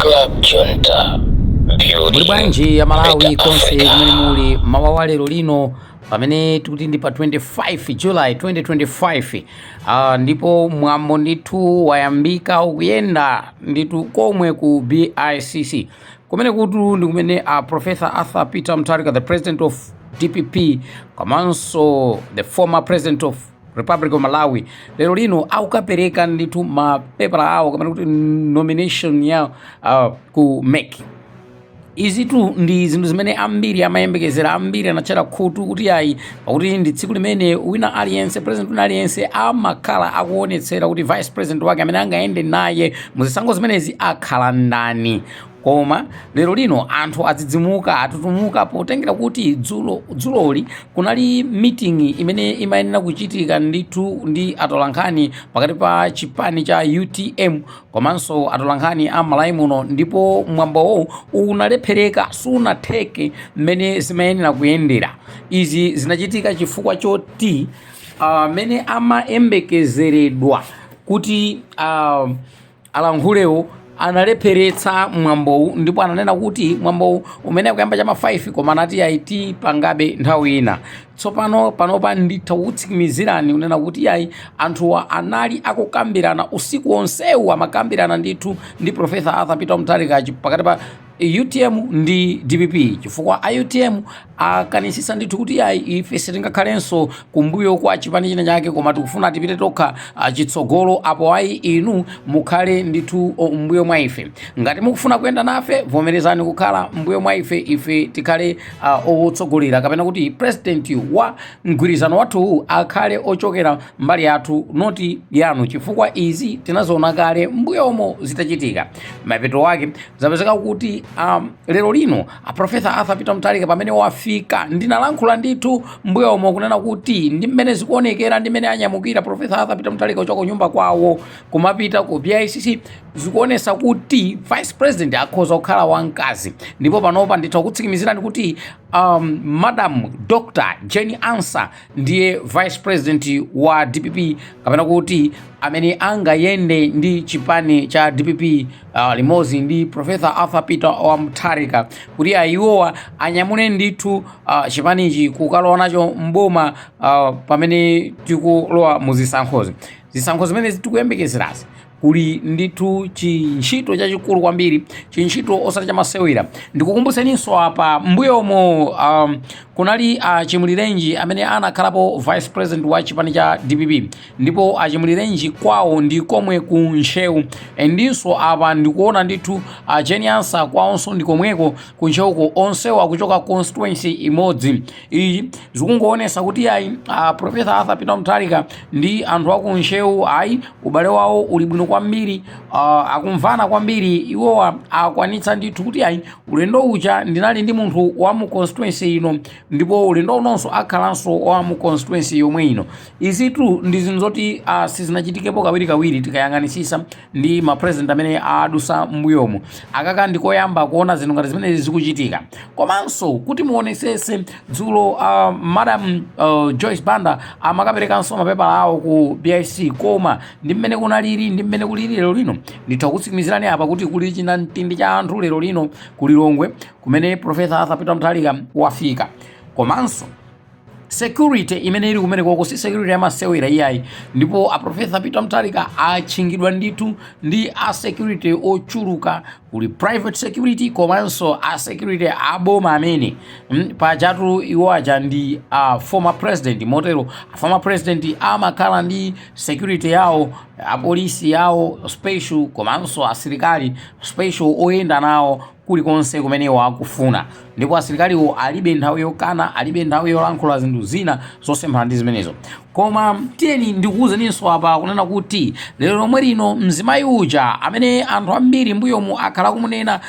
Club Junta, Muli building bwanji ya Malawi better konse Africa. kumene muli mawa wa lero lino, pamene tikuti ndi pa 25 July 2025, ndipo mwambo ndithu wayambika, ukuyenda ndithu komwe ku BICC, kumene kutu ndi kumene Professor Arthur Peter Mutharika, the president of DPP komanso the former president of Republic of Malawi, lero lino akukapereka ndithu mapepala awo, kapena kuti nomination ya ku MEC. Izitu ndi zinthu zimene ambiri amayembekezera, ambiri anatchera khutu kuti ayi, pakuti ndi tsiku limene wina aliyense, president wina aliyense, amakhala akuonetsera kuti vice president wake amene angayende naye muzisankho zimenezi akhala ndani. Koma lero lino anthu adzidzimuka, atutumuka, potengera kuti dzulo dzuloli kunali meeting imene imayenera kuchitika ndithu ndi atolankhani pakati pa chipani cha UTM komanso atolankhani a Malawi muno, ndipo mwambowo unalephereka, sunatheke mmene zimayenera kuyendera. Izi zinachitika chifukwa choti amene amayembekezeredwa kuti alankhulewo analepheretsa mwambowu, ndipo ananena kuti mwambowu umene akuyamba chama 5, koma anati ayi, tipangabe nthawi ina. Tsopano panopa nditha kukutsimikizirani kunena kuti ayi, anthuwa anali akukambirana usiku wonsewu, amakambirana ndithu ndi Professor Arthur Peter Mutharika pakati pa UTM ndi DPP, chifukwa a UTM akanisisa ndithu kuti ayi, ife sitingakhalenso kumbuyo kwa chipani china chake, koma tikufuna tipite tokha chitsogolo. Apo ayi, inu mukhale ndithu mbuyo mwa ife. Ngati mukufuna kuyenda nafe, vomerezani kukhala mbuyo mwa ife, ife tikhale otsogolera, kapena kuti president wa mgwirizano wathuwu akhale ochokera mbali yathu, not yanu, chifukwa izi tinazoona kale mbuyomo zitachitika. Mapeto wake zapezeka kuti lero lino a Professor Arthur Peter Mutharika pamene wafika, ndinalankhula ndithu mbuyomo kunena kuti ndi mmene zikuonekera, ndi mmene anyamukira Professor Arthur Peter Mutharika kuchoka kunyumba kwawo kumapita ku BICC, zikuonesa kuti vice president akhoza kukhala wamkazi. Ndipo panopa nditha kutsimikizirani kuti Madam Dr Jane Ansah ndiye vice president wa DPP, kapena kuti amene angayende ndi chipani cha DPP limodzi ndi Professor Arthur Peter wa Mutharika, kuti ayiwowa anyamule ndithu chipanichi kukalowa nacho mboma pamene tikulowa mu zisankhozi, zisankho zimene tikuyembekezerazi. Kuli ndithu chintchito chachikulu kwambiri, chintchito osati chamasewera. Ndikukumbutseninso apa, mbuyomo kunali Chimulirenji amene anakhalapo vice president wa chipani cha DPP, ndipo Achimulirenji kwawo ndi komwe ku Ntcheu. Ndinso apa ndikuona ndithu Jane Ansah kwawonso ndi komweko ku Ntcheuko. Onsewo akuchoka constituency imodzi. Iyi zikungoonesa kuti ayi, Professor Arthur Peter Mutharika ndi anthu aku Ntcheu, ayi, ubale wawo uli bwino kwambiri, akumvana kwambiri. Iwowa akwanitsa ndithu kuti ayi, ulendo uja ndinali ndi munthu wa mu constituency ino, ndipo ulendo unonso akhalanso wa mu constituency yomwe ino. Izitu ndi zinthu zoti sizinachitikepo kawirikawiri. Tikayang'anisisa ndi ma president amene adusa mbuyomo, akaka ndikoyamba kuona zinthu ngati zimenezi zikuchitika. Komanso kuti muonesese, dzulo Madam Joyce Banda amakaperekanso mapepala awo ku BIC, koma ndi mmene kunaliri ndi mmene kulili lero lino, nditha kutsimikizirani apa kuti kuli china mtindi cha anthu lero lino ku Lilongwe kumene Professor Arthur Peter Mutharika wafika. Komanso security imene ili kumene koko si security yamasewera iyayi, ndipo a Professor Peter Mutharika atchingidwa ndithu ndi a security ochuluka. Kuli private security komanso a security aboma amene pajatu iwo aja ndi a former president, motero a former president amakhala ndi security yawo, apolisi yawo special, komanso asilikali special oyenda nawo kulikonse kumene iwo akufuna. Ndipo asilikaliwo alibe nthawi yokana, alibe nthawi yolankhula zinthu zina zosemphana ndi zimenezo. Koma tiyeni ndikuwuzeninso apa kunena kuti lero lomwe lino mzimayi uja amene anthu ambiri mbuyomu akhala kumunena,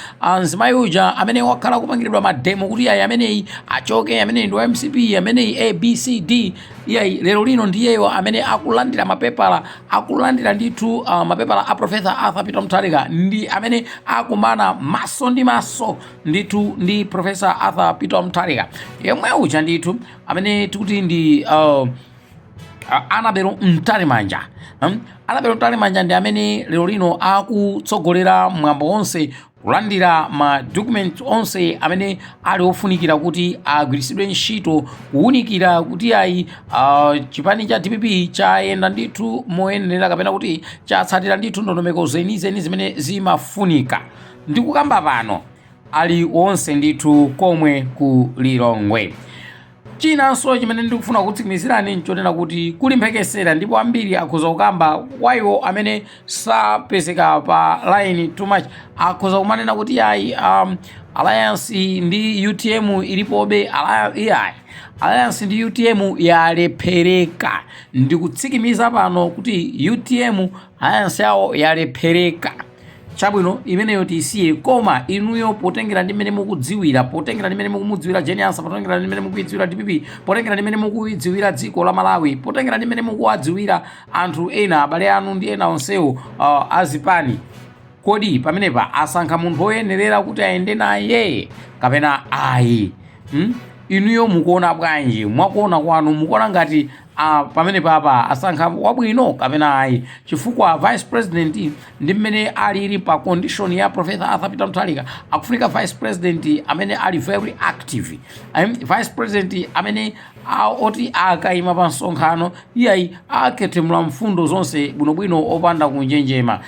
mzimayi uja amene wakhala kupangiridwa mademo kuti ayi, ameneyi achoke, ameneyi ndi wa MCP, ameneyi ABCD, iyayi, lero lino ndiyeyo amene akulandira mapepala, akulandira ndithu mapepala a Professor Arthur Peter Mutharika, ndi amene akumana maso ndi maso ndithu ndi Professor Arthur Peter Mutharika. Yemwe uja ndithu amene tikuti ndi Annabel Mtalimanja. Annabel Mtalimanja ndi amene lero lino akutsogolera mwambo wonse. Kulandira ma documents onse amene ali ofunikira kuti agwiritsidwe ntchito kuwunikira kuti ayi, chipani cha DPP chayenda ndithu moyenera kapena kuti chatsatira ndithu ndondomeko zenizeni zimene zimafunika. Ndikukamba pano ali onse ndithu komwe ku Lilongwe. Chinanso chimene ndikufuna kutsimikizirani nchonena kuti kuli mphekesera, ndipo ambiri akhoza kukamba kwa iwo amene sapezeka pa line too much, akhoza kumanena kuti ayi, alliance ndi UTM ilipobe. Iyayi, alliance ndi UTM yalephereka. Ndikutsikimiza pano kuti UTM alliance yawo yalephereka. Chabwino, imeneyo tisiye. Koma inuyo, potengera ndi mmene mukudziwira, potengera ndi mmene mukumudziwira Jane Ansah, potengera ndi mmene mukuidziwira DPP, potengera ndi mmene mukuidziwira dziko la Malawi, potengera ndi mmene mukuwadziwira anthu ena, abale anu ndi ena onsewo azipani, kodi pamenepa asankha munthu woyenerera kuti ayende naye kapena ayi? Inuyo mukuona bwanji? Mwakuona kwanu, mukuona ngati pamene papa asankha wabwino kapena ayi? Chifukwa vice president, ndi mmene alili pa condition ya Professor Arthur Peter Mutharika, akufunika vice president amene ali very active, vice president amene oti akayima pa msonkhano, iyayi, akhethemula mfundo zonse bwinobwino opanda kunjenjema.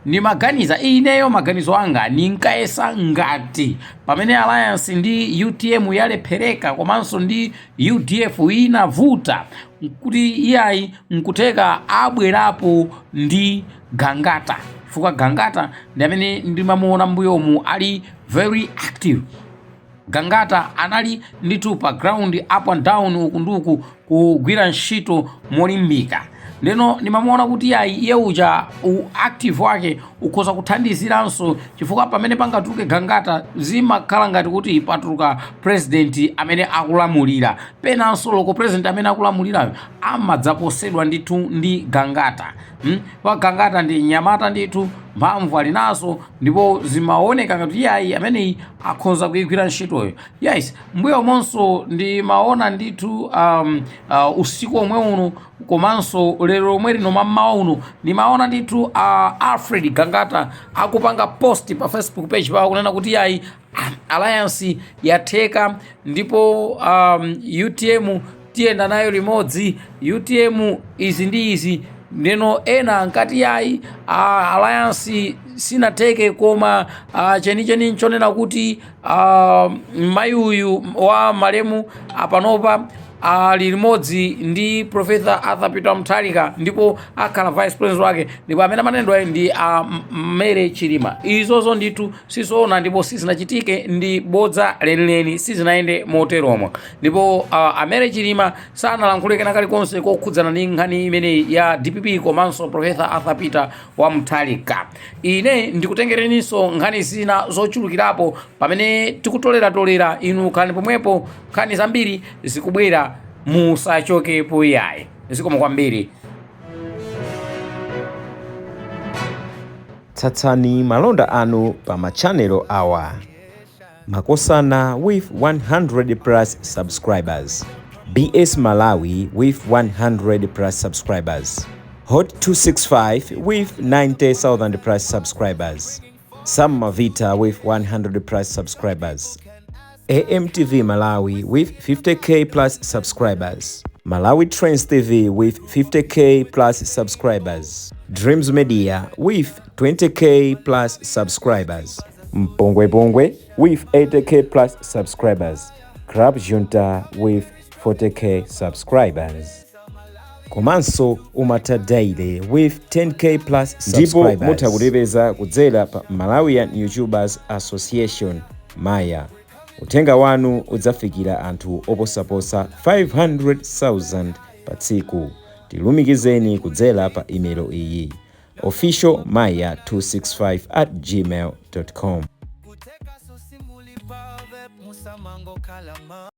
Ndimaganiza ineyo, maganizo anga, ninkayesa ngati pamene alliance ndi UTM yalephereka komanso ndi UDF inavuta, kuti iyayi, nkutheka abwerapo ndi Gangata, chifukwa Gangata ndi amene ndimamuona mbuyomu ali very active. Gangata anali ndithu pa ground, up and down, uku ndi uku, kugwira ntchito molimbika. Ndeno ndimamuona kuti ayi, iye uja active wake ukhoza kuthandiziranso, chifukwa pamene pangatuluke Gangata zimakhala ngati kuti patuluka president amene akulamulira. Penanso loko president amene akulamulirayo amadzaposedwa ndithu ndi Gangata, Pa Gangata ndi nyamata ndithu, mphamvu ali nazo, ndipo zimaoneka ngati iyayi, ameneyi akhoza kuyigwira ntchitoyo. Yes, mbuyo monso ndimaona ndithu usiku omwe uno komanso lero lomwe lino mammawa uno, ndimaona ndithu Alfred Gangata akupanga post pa Facebook page pawo kunena kuti yayi, alliance yatheka ndipo UTM tiyenda nayo limodzi, UTM izi ndi izi. Ndeno ena ankati yayi, alliance sinatheke, koma chenicheni nchonena kuti mayi uyu wa malemu apanopa ali limodzi ndi Professor Arthur Peter Mutharika ndipo akhala vice president wake, ndipo amene amanenedwa ndi a Mary Chilima. Izozo ndithu sizoona ndipo sizinachitike, ndi bodza lenileni, sizinayende moteromo. Ndipo a Mary Chilima sanalankhule kena kalikonse kokhudzana ndi nkhani imeneyi ya DPP komanso Professor Arthur Peter wa Mutharika. Ine ndikutengereninso nkhani zina zochulukirapo pamene tikutoleratolera. Inu khalani pomwepo, nkhani zambiri zikubwera, musachokepo iyayi. Zikomo kwambiri. Tsatsani malonda anu pa machanelo awa: Makosana with 100 plus subscribers, BS Malawi with 100 plus subscribers, Hot 265 with 90,000 plus subscribers, Sam Mavita with 100 plus subscribers, AMTV Malawi with 50K plus subscribers, Malawi Trends TV with 50K plus subscribers, Dreams Media with 20K plus subscribers, Mpongwe Pongwe with 80K plus subscribers, Club Junta with 40K subscribers, komanso Umata Daily with 10K plus Ndipo subscribers. mutha kutipeza kudzera pa Malawian YouTubers Association, Maya. Uthenga wanu udzafikira anthu oposaposa 500,000 pa tsiku. Tilumikizeni kudzera pa imelo iyi: officialmaya265@gmail.com. Kuteka sosimuli pave musamango kalama.